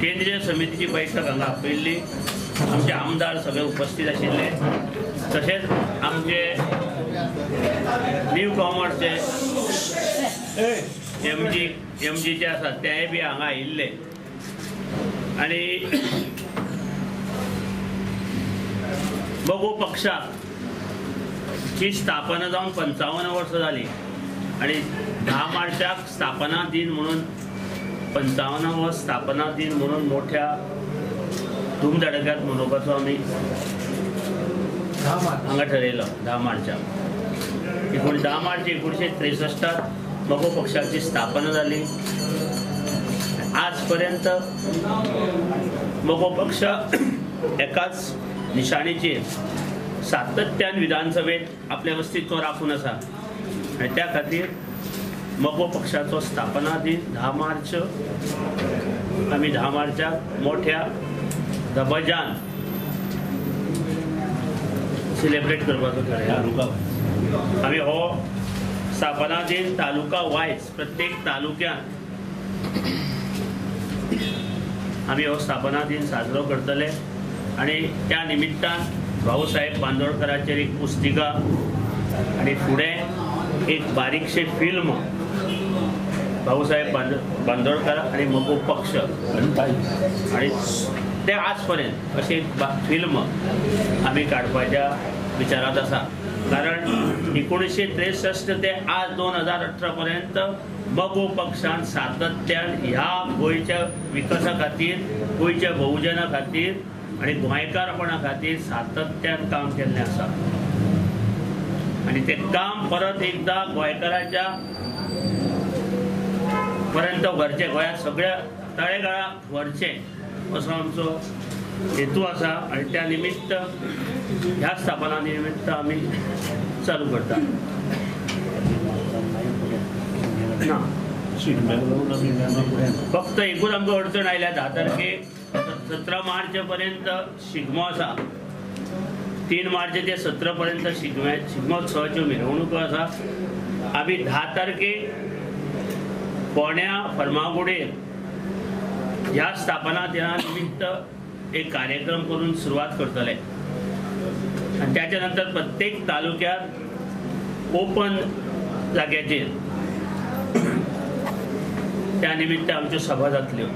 केंद्रीय समितीची बैठक हांगा आपयल्ली. आमचे आमदार सगळे उपस्थित आशिल्ले, तशेंच आमचे न्यू कॉमर्सचे एमजीचे आसात तेय बी हांगा आयिल्ले. आनी मगो पक्षाक ही स्थापना जावन 55 वर्सां जाली आनी 10 मार्चाक स्थापना दिन म्हणून 55वो स्थापना दिन म्हणून मोठ्या धुमधडक्यात मनोवपाचो आमी हांगा ठरयलो. 10 मार्चाक 10 मार्च 1963 मगो पक्षाची स्थापना जाली. आजपर्यंत मगो पक्ष एकाच निशाणीचेर सातत्यान विधानसभेत आपलें अस्तित्व राखून आसा आनी त्या खातीर मगो पक्षाचो स्थापना दिन 10 मार्च आमी 10 मार्चाक मोठ्या दबाज्यान सेलिब्रेट करपाचो ठरयला. आमी हो स्थापना दिन तालुका वायज प्रत्येक तालुक्यात आमी हो स्थापना दिन साजरो करतले आनी त्या निमित्तान भाऊसाहेब बांदोडकराचेर एक पुस्तिका आनी फुडें एक बारीकशें फिल्म भाऊसाहेब बांदोडकर आनी मगो पक्ष आनी ते आजपर्यंत अशें एक फिल्म आमी काडपाच्या विचारांत आसा. कारण 1963 ते आज 2018 पर्यंत मगो पक्षान सातत्यान ह्या गोंयच्या विकासा खातीर, गोंयच्या बहुजना खातीर आनी गोंयकारपणा खातीर सातत्यान काम केल्लें आसा आनी तें काम परत एकदां गोंयकाराच्या पर्यंत व्हरचें, गोंयांत सगळ्या तळेगाळाक व्हरचें असो आमचो हेतू आसा आनी त्या निमित्त ह्या स्थापना निमित्त आमी चालू करता. ना फक्त एकूच आमकां अडचण आयल्या, 10 तारखेक 17 मार्च पर्यंत शिगमो आसा. 3 मार्च ते 17 पर्यंत शिगमोत्सवाच्यो मिरवणुको आसा. आमी 10 तारखेक फोंड्या फर्मागुडेर ह्या स्थापना दिना निमित्त एक कार्यक्रम करून सुरवात करतले आनी त्याच्या नंतर प्रत्येक तालुक्यात ओपन जाग्याचेर त्या निमित्त आमच्यो सभा जातल्यो.